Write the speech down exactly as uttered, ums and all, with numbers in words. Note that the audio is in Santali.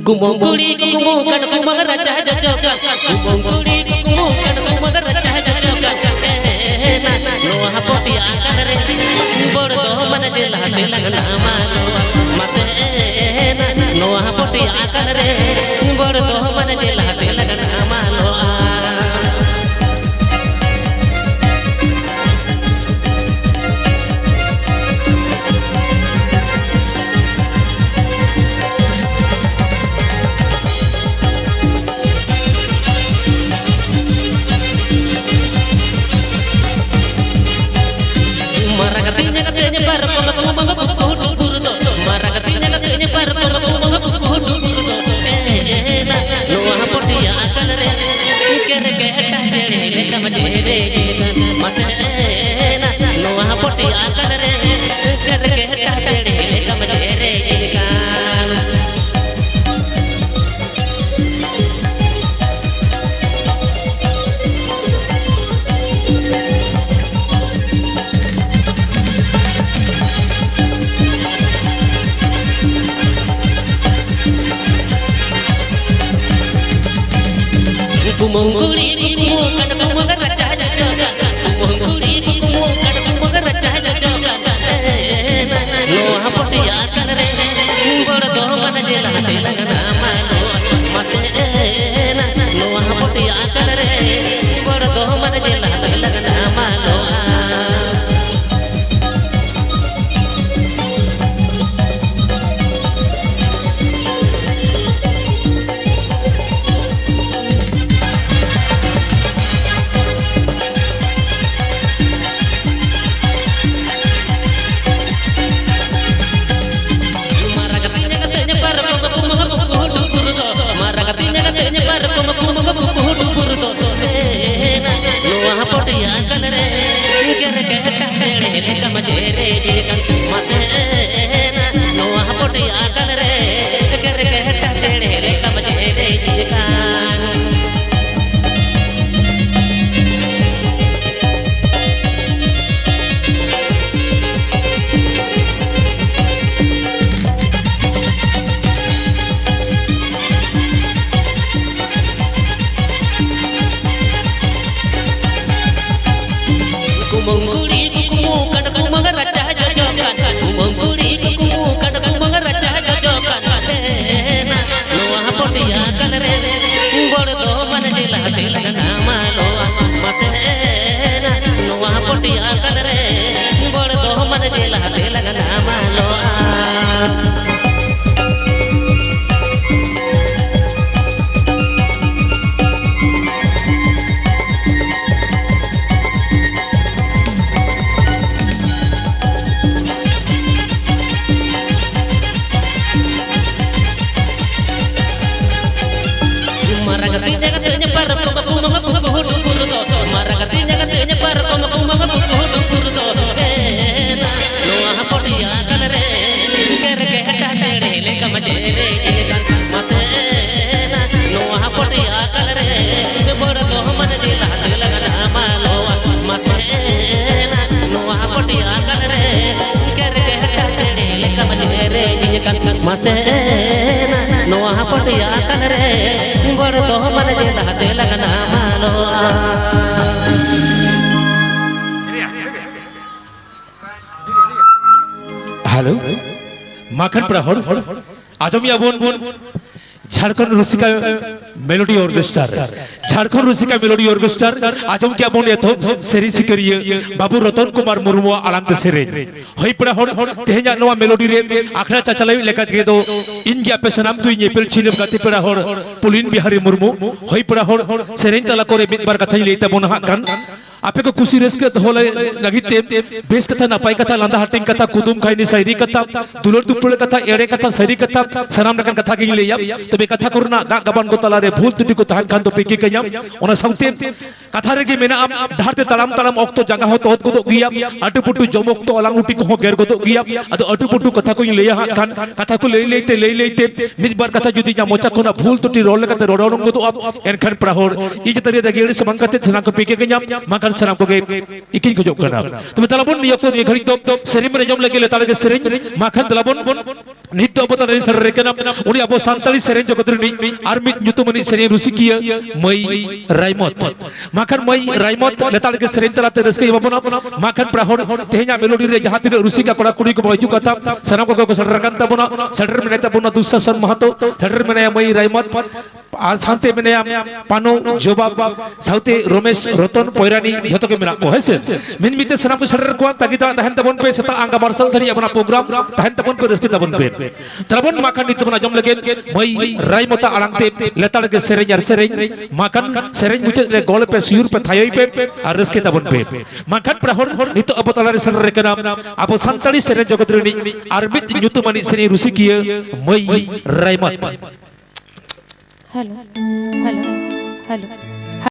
ᱠᱩᱢᱟᱹᱝ ᱠᱩᱲᱤ ᱠᱩᱠᱢᱩ ᱠᱟᱱ ᱠᱩᱢᱟᱹᱝ ᱨᱟᱡᱟ ᱡᱚᱡᱚ ᱠᱟᱱ᱾ ᱠᱩᱢᱟᱹᱝ ᱠᱩᱲᱤ ᱠᱩᱠᱢᱩ ᱠᱟᱱ ᱠᱩᱢᱟᱹᱝ ᱨᱟᱡᱟ ᱡᱚᱡᱚ ᱠᱟᱱ᱾ ᱮᱱᱟ ᱱᱚᱣᱟ ᱯᱚᱴᱤᱭᱟ ᱟᱠᱟᱱ ᱨᱮ ᱵᱚᱲ ᱫᱚ ᱢᱟᱱᱮ ᱡᱮ ᱞᱟᱦᱟ ᱛᱮ ᱞᱟᱜᱱᱟ ᱢᱟᱱᱚᱣᱟ᱾ ᱢᱟᱛᱮ ᱮᱱᱟ ᱱᱚᱣᱟ ᱯᱚᱴᱤᱭᱟ ᱟᱠᱟᱱ ᱨᱮ ᱵᱚᱲ ᱫᱚ ᱢᱟᱱᱮ ᱡᱮ ᱞᱟᱦᱟ ᱛᱮ ᱞᱟᱜᱱᱟ ᱢᱟᱱᱚᱣᱟ᱾ ᱢᱟᱨᱟᱝ ᱠᱟᱛᱮ ᱧᱮᱞ ᱠᱟᱛᱮ ᱧᱮᱯᱟᱨ ᱠᱚ ᱢᱟᱠᱚ ᱢᱟᱠᱚ ᱠᱩᱠᱩ ᱦᱩᱰᱩ ᱵᱩᱨᱩ ᱫᱚ᱾ ᱢᱟᱨᱟᱝ ᱠᱟᱛᱮ ᱧᱮᱞ ᱠᱟᱛᱮ ᱧᱮᱯᱟᱨ ᱠᱚ ᱢᱟᱠᱚ ᱢᱟᱠᱚ ᱠᱩᱠᱩ ᱦᱩᱰᱩ ᱵᱩᱨᱩ ᱫᱚ᱾ ᱮᱱᱟ ᱱᱚᱣᱟ ᱯᱚᱴᱤᱭᱟ ᱟᱠᱟᱱ ᱨᱮ ᱠᱮᱨ ᱠᱮᱴᱟ ᱪᱮᱬᱮ ᱞᱮᱠᱟ ᱢᱟᱡᱮ ᱨᱮ ᱡᱤᱞ ᱠᱟᱱ᱾ ᱢᱟᱥᱮ ᱮᱱᱟ ᱱᱚᱣᱟ ᱯᱚᱴᱤᱭᱟ ᱟᱠᱟᱱ ᱨᱮ ᱠᱮᱨ ᱠᱮᱴᱟ ᱪᱮᱬᱮ ᱞᱮᱠᱟ ᱢᱟᱡᱮ ᱨᱮ ᱡᱤᱞ ᱠᱟᱱ᱾ ᱠᱩᱢᱟᱹᱝ ᱠᱩᱲᱤ ᱠᱩᱠᱢᱩ ᱠᱟᱱ ᱠᱩᱢᱟᱹᱝ ᱨᱟᱡᱟ ᱡᱚᱡᱚ ᱠᱟᱱ᱾ ᱠᱩᱢᱟᱹᱝ ᱠᱩᱲᱤ ᱠᱩᱠᱢᱩ ᱠᱟᱱ ᱠᱩᱢᱟᱹᱝ ᱨᱟᱡᱟ ᱡᱚᱡᱚ ᱠᱟᱱ᱾ ᱱᱚᱣᱟ ᱯᱚᱴᱤᱭᱟ ᱟᱠᱟᱱ ᱨᱮ ᱵᱚᱲ ᱫᱚ ᱢᱟᱱᱮ ᱡᱮ ᱞᱟᱦᱟ ᱛᱮ ᱞᱟᱜᱱᱟ ᱢᱟᱱᱚᱣᱟ᱾ ᱢᱟᱥᱮ ᱮᱱᱟ ᱱᱚᱣᱟ ᱯᱚᱴᱤᱭᱟ ᱟᱠᱟᱱ ᱨᱮ ᱵᱚᱲ ᱫᱚ ᱢᱟᱱᱮ ᱡᱮ ᱞᱟᱦᱟ ᱛᱮ ᱞᱟᱜᱱᱟ ᱢᱟᱱᱚᱣᱟ᱾ ᱯᱟᱨᱠᱚᱢ ᱠᱩᱢᱟᱹᱝ ᱯᱩᱠᱩ ᱰᱩᱝᱜᱩᱨ ᱫᱚ, ᱢᱟᱨᱟᱜ ᱛᱤᱧ ᱟᱠᱟᱛᱤᱧ ᱯᱟᱨᱠᱚᱢ ᱠᱩᱢᱟᱹᱝ ᱯᱩᱠᱩ ᱰᱩᱝᱜᱩᱨ ᱫᱚ, ᱮᱱᱟ ᱱᱚᱣᱟ ᱯᱚᱴᱤᱭᱟ ᱠᱟᱞ ᱨᱮ, ᱠᱮᱨᱠᱮᱴᱟ ᱪᱮᱬᱮ ᱞᱮᱠᱟᱢ ᱡᱮᱨᱮᱧ ᱠᱟᱱ, ᱢᱟᱥᱮ ᱮᱱᱟ ᱱᱚᱣᱟ ᱯᱚᱴᱤᱭᱟ ᱠᱟᱞ ᱨᱮ, ᱵᱚᱲ ᱫᱚ ᱢᱟᱱᱮ ᱫᱤᱞᱟ ᱫᱤᱞᱟ ᱜᱟᱱᱟ ᱢᱟᱞᱚᱣᱟ, ᱢᱟᱥᱮ ᱮᱱᱟ ᱱᱚᱣᱟ ᱯᱚᱴᱤᱭᱟ ᱠᱟᱞ ᱨᱮ, ᱠᱮᱨᱠᱮᱴᱟ ᱪᱮᱬᱮ ᱞᱮᱠᱟᱢ ᱡᱮᱨᱮᱧ ᱠᱟᱱ, ᱢᱟᱥᱮ ᱮᱱᱟ ᱱᱚᱣᱟ ᱯᱚᱴᱤᱭᱟ ᱠᱟᱞ ᱨᱮ, ᱵᱚᱲ ᱫᱚ ᱢᱟᱱᱮ ᱫᱤᱞᱟ ᱫᱤᱞᱟ ᱜᱟᱱᱟ ᱢᱟᱞᱚᱣᱟ᱾ ᱦᱮᱞᱳ, ᱢᱟᱠᱷᱟᱱ ᱯᱮᱲᱟ ᱦᱚᱲ, ᱟᱸᱡᱚᱢᱮᱜᱼᱟ ᱵᱚᱱ ᱡᱷᱟᱲᱠᱷᱚᱸᱰ ᱨᱩᱥᱤᱠᱟ ᱢᱮᱞᱳᱰᱤ ᱚᱨᱠᱮᱥᱴᱟᱨ, ᱡᱷᱟᱲᱠᱷᱚᱸᱰ ᱨᱩᱥᱤᱠᱟ ᱢᱮᱞᱳᱰᱤ ᱚᱨᱠᱮᱥᱴᱟᱨ, ᱟᱸᱡᱚᱢ ᱠᱮᱜᱼᱟ ᱵᱚᱱ ᱮᱛᱚᱦᱚᱵ ᱥᱮᱨᱮᱧ ᱥᱤᱠᱟᱹᱨᱤᱭᱟᱹ ᱵᱟᱹᱵᱩ ᱨᱚᱛᱚᱱ ᱠᱩᱢᱟᱨ ᱢᱩᱨᱢᱩᱣᱟᱜ ᱟᱲᱟᱝ ᱛᱮ ᱥᱮᱨᱮᱧ᱾ ᱦᱳᱭ ᱯᱮᱲᱟ ᱦᱚᱲ, ᱛᱮᱦᱮᱧᱟᱜ ᱱᱚᱣᱟ ᱢᱮᱞᱳᱰᱤ ᱨᱮ ᱟᱠᱷᱲᱟ ᱪᱟᱪᱟᱞᱟᱣᱤᱡ ᱞᱮᱠᱟ ᱛᱮᱫᱚ ᱤᱧ ᱜᱮ ᱟᱯᱮ ᱥᱟᱱᱟᱢ ᱠᱚᱧ ᱧᱮᱯᱮᱞ ᱪᱷᱤᱱᱟᱹᱯ ᱜᱟᱛᱮ ᱯᱮᱲᱟ ᱦᱚᱲ ᱯᱩᱞᱤᱱ ᱵᱤᱦᱟᱨᱤ ᱢᱩᱨᱢᱩ᱾ ᱦᱳᱭ ᱯᱮᱲᱟ ᱦᱚᱲ, ᱥᱮᱨᱮᱧ ᱛᱟᱞᱟ ᱠᱚᱨᱮ ᱢᱤᱫ ᱵᱟᱨ ᱠᱟᱛᱷᱟᱧ ᱞᱟᱹᱭ ᱛᱟᱵᱚᱱᱟ ᱦᱟᱸᱜ ᱠᱷᱟᱱ᱾ ᱟᱯᱮ ᱠᱚ ᱠᱩᱥᱤ ᱨᱟᱹᱥᱠᱟᱹ ᱫᱚᱦᱚ ᱞᱟᱹᱜᱤᱫ ᱛᱮ ᱵᱮᱥ ᱠᱟᱛᱷᱟ, ᱱᱟᱯᱟᱭ ᱠᱟᱛᱷᱟ, ᱞᱟᱸᱫᱟ ᱦᱟᱹᱴᱤᱧ ᱠᱟᱛᱷᱟ, ᱠᱩᱫᱩᱢ ᱠᱟᱹᱦᱱᱤ, ᱥᱟᱭᱨᱤ ᱠᱟᱛᱷᱟ, ᱫᱩᱞᱟᱹᱲ ᱫᱩᱯᱞᱟᱹᱲ ᱠᱟᱛᱷᱟ, ᱮᱲᱮ ᱠᱟᱛᱷᱟ, ᱥᱟᱹᱨᱤ ᱠᱟᱛᱷᱟ, ᱥᱟᱱᱟᱢ ᱞᱮᱠᱟᱱ ᱠᱟᱛᱷᱟ ᱜᱤᱧ ᱞᱟᱹᱭᱟ᱾ ᱛᱚᱵᱮ ᱠᱟᱛᱷᱟ ᱠᱚᱨᱮᱱᱟᱜ ᱜᱟᱜ ᱜᱟᱵᱟᱱ ᱠᱚ ᱛᱟᱞᱟᱨᱮ ᱵᱷᱩᱞ ᱛᱨᱩᱴᱤ ᱠᱚ ᱛᱟᱦᱮᱱ ᱠᱷᱟᱱ ᱫᱚ ᱯᱮ ᱠᱤᱠᱟᱹᱧᱟ᱾ ᱚᱱᱟ ᱥᱟᱶᱛᱮ ᱠᱟᱛᱷᱟ ᱨᱮᱜᱮ ᱢᱮᱱᱟᱜᱼᱟ, ᱰᱟᱦᱟᱨ ᱛᱮ ᱛᱟᱲᱟᱢ ᱛᱟᱲᱟᱢ ᱚᱠᱛᱚ ᱡᱟᱸᱜᱟ ᱦᱚᱸ ᱛᱚᱦᱚᱫ ᱜᱚᱫᱚᱜ ᱜᱮᱭᱟ, ᱟᱹᱴᱩ ᱯᱟᱹᱴᱩ ᱡᱚᱢ ᱚᱠᱛᱚ ᱟᱞᱟᱝ ᱞᱩᱴᱤ ᱠᱚᱦᱚᱸ ᱜᱮᱨ ᱜᱚᱫᱚᱜ ᱜᱮᱭᱟ᱾ ᱟᱫᱚ ᱟᱹᱴᱩ ᱯᱟᱹᱴᱩ ᱠᱟᱛᱷᱟ ᱠᱚᱧ ᱞᱟᱹᱭᱟ ᱦᱟᱸᱜ ᱠᱷᱟᱱ, ᱠᱟᱛᱷᱟ ᱠᱚ ᱞᱟᱹᱭ ᱞᱟᱹᱭᱛᱮ ᱞᱟᱹᱭ ᱞᱟᱹᱭᱛᱮ ᱢᱤᱫ ᱵᱟᱨ ᱠᱟᱛᱷᱟ ᱡᱩᱫᱤ ᱤᱧᱟᱹᱜ ᱢᱚᱪᱟ ᱠᱷᱚᱱᱟᱜ ᱵᱷᱩᱞ ᱛᱨᱩᱴᱤ ᱨᱚᱲ ᱞᱮᱠᱟᱛᱮ ᱨᱚᱲ ᱩᱰᱩᱝ ᱜᱚᱫᱚᱜᱼᱟ, ᱮᱱᱠᱷᱟᱱ ᱯᱮᱲᱟ ᱦᱚᱲ ᱤᱧ ᱪᱮᱛᱟᱱ ᱨᱮ ᱫᱟᱹᱜᱤ ᱟᱹᱲᱤᱥ ᱵᱟᱝ ᱠᱟᱛᱮ ᱥᱟᱱᱟᱢ ᱠᱚ ᱯᱮ ᱠᱤᱠᱟᱹᱧᱟ, ᱢᱟ ᱠᱷᱟᱱ ᱥᱟᱱᱟᱢ ᱠᱚᱜᱮ ᱤᱠᱟᱹᱧ ᱠᱷᱚᱡᱚᱜ ᱠᱟᱱᱟ᱾ ᱛᱚᱵᱮ ᱫᱮᱞᱟ ᱵᱚᱱ ᱱᱤᱭᱟᱹ ᱚᱠᱛᱚ ᱱᱤᱭᱟᱹ ᱜᱷᱟᱹᱲᱤᱡ ᱫᱚ ᱥᱮᱨᱮᱧ ᱵᱚᱱ ᱟᱸᱡᱚᱢ ᱞᱮᱜᱮ, ᱞᱮᱛᱟᱲ ᱜᱮ ᱥᱮᱨᱮᱧ᱾ ᱢᱟ ᱠᱷᱟᱱ ᱫᱮᱞᱟ ᱵᱚᱱ, ᱱᱤᱛ ᱫᱚ ᱟᱵᱚ ᱛᱟᱞᱟ ᱨᱮ ᱥᱮᱴᱮᱨ ᱟᱠᱟᱱᱟ ᱩᱱᱤ ᱟᱵᱚ ᱥᱟᱱᱛᱟᱲᱤ ᱥᱮᱨᱮᱧ ᱡᱚᱜᱚᱛ ᱨᱤᱱᱤᱡ ᱟᱨ ᱢᱤᱫ ᱧᱩᱛᱩᱢᱟᱱᱤᱡ ᱥᱮᱨᱮᱧ ᱨᱩᱥᱤᱠᱤᱭᱟᱹ ᱢᱟᱹᱭ ᱨᱟᱭᱢᱚᱛ᱾ ᱢᱟ ᱠᱷᱟᱱ ᱢᱟᱹᱭ ᱨᱟᱭᱢᱚᱛ ᱞᱮᱛᱟᱲ ᱜᱮ ᱥᱮᱨᱮᱧ ᱛᱟᱞᱟᱛᱮ ᱨᱟᱹᱥᱠᱟᱹᱭ ᱮᱢᱟ ᱵᱚᱱᱟ᱾ ᱢᱟ ᱠᱷᱟᱱ ᱯᱮᱲᱟ ᱦᱚᱲ, ᱛᱮᱦᱮᱧᱟᱜ ᱢᱮᱞᱳᱰᱤ ᱨᱮ ᱡᱟᱦᱟᱸ ᱛᱤᱱᱟᱹᱜ ᱨᱩᱥᱤᱠᱟ ᱠᱚᱲᱟ ᱠᱩᱲᱤ ᱠᱚ ᱦᱤᱡᱩᱜ ᱠᱟᱱ ᱛᱟᱵᱚᱱᱟ, ᱥᱟᱱᱟᱢ ᱠᱚᱜᱮ ᱠᱚ ᱥᱮᱴᱮᱨ ᱟᱠᱟᱱ ᱛᱟᱵᱚᱱᱟ᱾ ᱥᱮᱴᱮᱨ ᱢᱮᱱᱟᱭ ᱛᱟᱵᱚᱱᱟ ᱫᱩᱥᱟᱥᱚᱱ ᱢᱟᱦᱟᱛᱚ, ᱥᱮᱴᱮᱨ ᱢᱮᱱᱟᱭᱟ ᱢᱟᱹᱭ ᱨᱟᱭᱢᱚᱛ, ᱟᱨ ᱥᱟᱶᱛᱮ ᱢᱮᱱᱟᱭᱟ ᱯᱟᱱᱩ ᱡᱚᱵᱟᱵ, ᱥᱟᱶᱛᱮ ᱨᱚᱢᱮᱥ, ᱨᱚᱛᱚᱱ, ᱯᱚᱭᱨᱟᱱᱤ, ᱡᱷᱚᱛᱚ ᱜᱮ ᱢᱮᱱᱟᱜ ᱠᱚᱣᱟ, ᱦᱮᱸ ᱥᱮ? ᱢᱤᱫ ᱢᱤᱫ ᱛᱮ ᱥᱟᱱᱟᱢ ᱠᱚ ᱥᱮᱴᱮᱨ ᱠᱚᱣᱟ᱾ ᱛᱟᱹᱜᱤ ᱛᱟᱲᱟᱜ ᱛᱟᱦᱮᱱ ᱛᱟᱵᱚᱱ ᱯᱮ, ᱥᱮᱛᱟᱜ ᱟᱸᱜᱟ ᱢᱟᱨᱥᱟᱞ ᱫᱷᱟᱹᱨᱤᱡ ᱟᱵᱚᱱᱟᱜ ᱯᱨᱳᱜᱨᱟᱢ ᱛᱟᱦᱮᱱ ᱛᱟᱵᱚᱱ ᱯᱮ, ᱨᱟᱹᱥᱠᱟᱹ ᱛᱟᱵᱚᱱ ᱯᱮ᱾ ᱛᱟᱵᱚᱱ ᱢᱟ ᱠᱷᱟᱱ ᱱᱤᱛ ᱫᱚᱵᱚᱱ ᱟᱸᱡᱚᱢ ᱞᱟᱹᱜᱤᱫ ᱢᱟᱹᱭ ᱨᱟᱭᱢᱚᱛᱟ ᱟᱲᱟᱝ ᱛᱮ ᱞᱮᱛᱟᱲ ᱜᱮ ᱥᱮᱨᱮᱧ ᱟᱨ ᱥᱮᱨᱮᱧ᱾ ᱢᱟ ᱠᱷᱟᱱ ᱥᱮᱨᱮᱧ ᱢᱩᱪᱟᱹᱫ ᱨᱮ ᱜᱚᱞ ᱯᱮ, ᱥᱩᱭᱩᱨ ᱯᱮ, ᱛᱷᱟᱭᱚᱭ ᱯᱮ ᱟᱨ ᱨᱟᱹᱥᱠᱟᱹ ᱛᱟᱵᱚᱱ ᱯᱮ᱾ ᱢᱟ ᱠᱷᱟᱱ ᱯᱮᱲᱟ ᱦᱚᱲ, ᱱᱤᱛᱚᱜ ᱟᱵᱚ ᱛᱟᱞᱟᱨᱮ ᱥᱮᱴᱮᱨ ᱟᱠᱟᱱᱟ ᱟᱵᱚ ᱥᱟᱱᱛᱟᱲᱤ ᱥᱮᱨᱮᱧ ᱡᱚᱜᱚᱛ ᱨᱤᱱᱤᱡ ᱟᱨ ᱢᱤᱫ ᱧᱩᱛᱩᱢᱟᱱᱤᱡ ᱥᱮᱨᱮᱧ ᱨᱩᱥᱤᱠᱤᱭᱟᱹ ᱢᱟᱹᱭ ᱨᱟᱭᱢᱚᱛ᱾ Hello, hello. ᱦᱮᱞᱳ᱾